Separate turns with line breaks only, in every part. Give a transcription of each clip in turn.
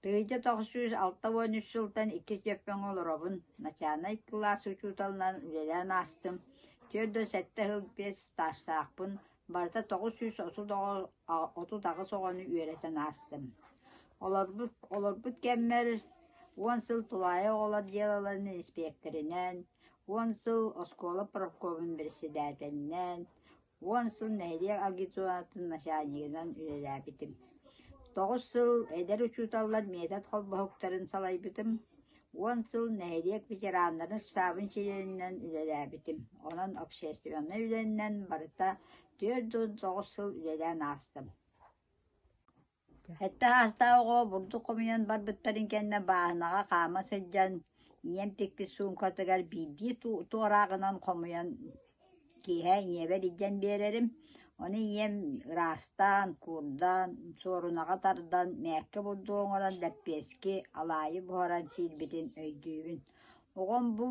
1963 сылтан иккис Дьөппөҥҥө олоробун, начальнай кылаас учууталынан үлэлээн аастым, 47 сыл биэс стажтаахпын, барыта 938 оҕону үөрэтэн аастым. Олорбут, олорбут кэммэр 10 сыл тулаайах оҕолор дьыалаларын иниспиэктэринэн, 10 сыл оскуола профкомун бэрэссэдээтэлинэн, 10 сыл нэһилиэк агитаторын начальнигынан үлэлээбитим. 9 сыл эдэр учууталлар метод холбоһуктарын салайбытым, 10 сыл нэһилиэк ветераннарын штабын чилиэнинэн үлэлээбитим. Онон общественнай үлэнэн барыта 49 сыл үлэлээн аастым. Сэттэ саастаах оҕо бурдук хомуйан барбыттарын кэннэ бааһынаҕа хаама сылдьан, ийэм тикпит суумкатыгар биирдии туорааҕынан хомуйан киэһэ ийэбэр илдьэн биэрэрим. Ону ийэм ыраастаан, куурдан, суорунаҕа тардан, мээккэ бурдук оҥорон лэппиэски, алаайы буһаран сиирбитин өйдүүбүн. Оҕом бу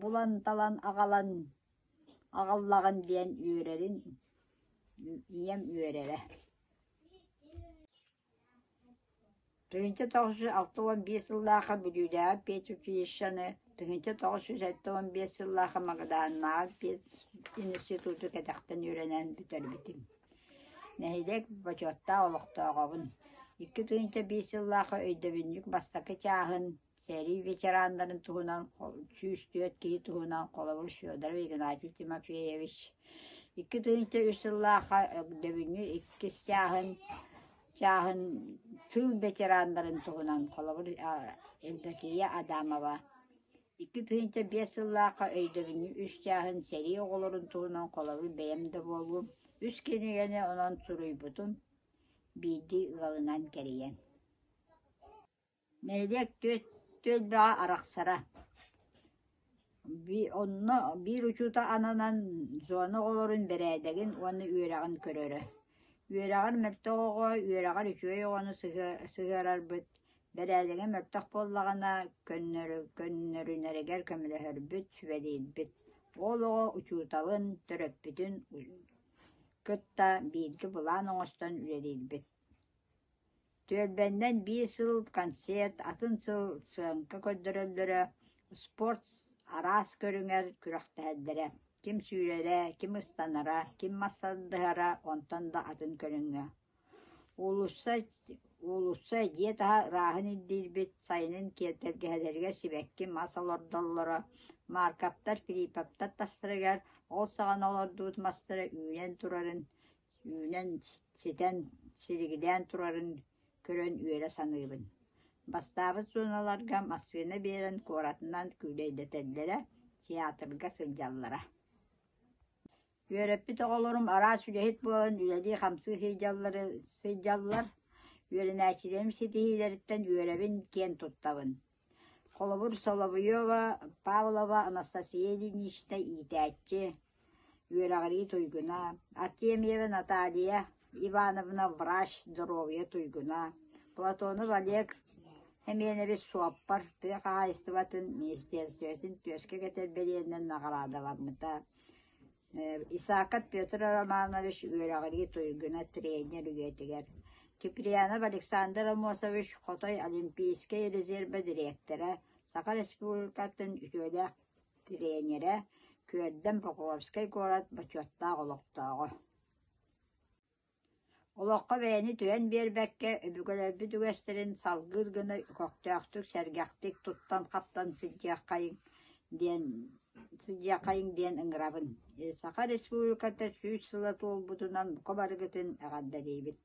булан-талан аҕалан аҕаллаҕын диэн үөрэрин ийэм үөрэрэ. 1961 сыллаахха Бүлүүдээҕи педучилищены, 1975 сыллаахха Магаданнааҕы пединституту кэтэхтэн үөрэнэн бүтэрбитим. Нэһилиэк бочуоттаах олохтооҕобун. 2001 сыллаахха өйдөбүнньүк бастакы чааһын Сэрии ветераннарын туһунан 104 киһи туһунан холобур Федоров Игнатий Тимофеевич 2003 сыллаахха өйдөбүнньүк иккис чааһын чааһын тыыл ветераннарын туһунан холобур Евдокия Адамова 2005 сыллаахха өйдөбүнньүк үс чааһын сэрии оҕолорун туһунан холобур бэйэм да буоллум үс кинигэни онон суруйбутум биирдии ыалынан кэрийэн Нэһилиэк түөлбэҕэ арахсара. Онно биир учуутал ананан зона оҕолорун бэрээдэгин уонна үөрэҕин көрөрө. Үөрэҕэр мөлтөх оҕо үөрэҕэр үчүгэй оҕону сыһыарарбыт, бэрээдэгэ мөлтөх буоллаҕына көннөрүнэригэр көмөлөһөрбүт, сүбэлиирбит. Ол оҕо учууталын, төрөппүтүн кытта бииргэ былаан оҥостон үлэлиирбит. Түөлбэннэн биир сыл концерт, атын сыл сыаҥка көрдөрөллөрө, спорт араас көрүҥэр күрэхтэһэллэрэ, ким сүүрэрэ, ким ыстанара, ким мас тардыһара, онтон да атын көрүҥҥэ. Уулусса, уулусса дьиэ таһа ырааһын ирдиирбит, сайынын тэлгэһэлэригэр сибэкки мас олордоллоро, Марковтар, Филипповтар тастарыгар ол саҕана олордубут мастара үүнэн турарын үүнэн, ситэн, силигилээн турарын көрөн үөрэ саныыбын. Бастаабыт зоналарга массыына биэрэн куоратынан күүлэйдэтэллэрэ, театрга сылдьаллара. Үөрэппит оҕолорум араас үлэһит буолан үлэлии-хамсыы сылдьаллар. Үөрэнээччилэрим ситиһиилэриттэн үөрэбин, киэн туттабын. Холобур, Соловьева, Павлова Анастасия Ильинична иитээччи, үөрэҕирии туйгуна, Артемьева Наталья Ивановна врач, доруобуйа туйгуна, Платонов Олег Эмиэнэбис суоппар, тыа хаһаайыстыбатын министиэристибэтин түөскэ кэтэр бэлиэнэн наҕараадаламмыта, Исаков Петр Романович үөрэҕирии туйгуна тренер үйэтигэр, Киприянов Александр Аммосович Хотой Олимпийскай резервэ дириэктэрэ, Саха Республикатын үтүөлээх тренерэ, Күөрдэм Покровскай куорат бочуоттаах олохтооҕо. Олоххо бэйэни түһэн биэрбэккэ, өбүгэлэрбит үгэстэрин салгыыр гына көхтөөхтүк, сэргэхтик туттан-хаптан сылдьыаххайыҥ диэн сылдьыаххайыҥ диэн ыҥырабын. Саха Республиката 100 сыла туолбутунан бука барыгытын эҕэрдэлиибит.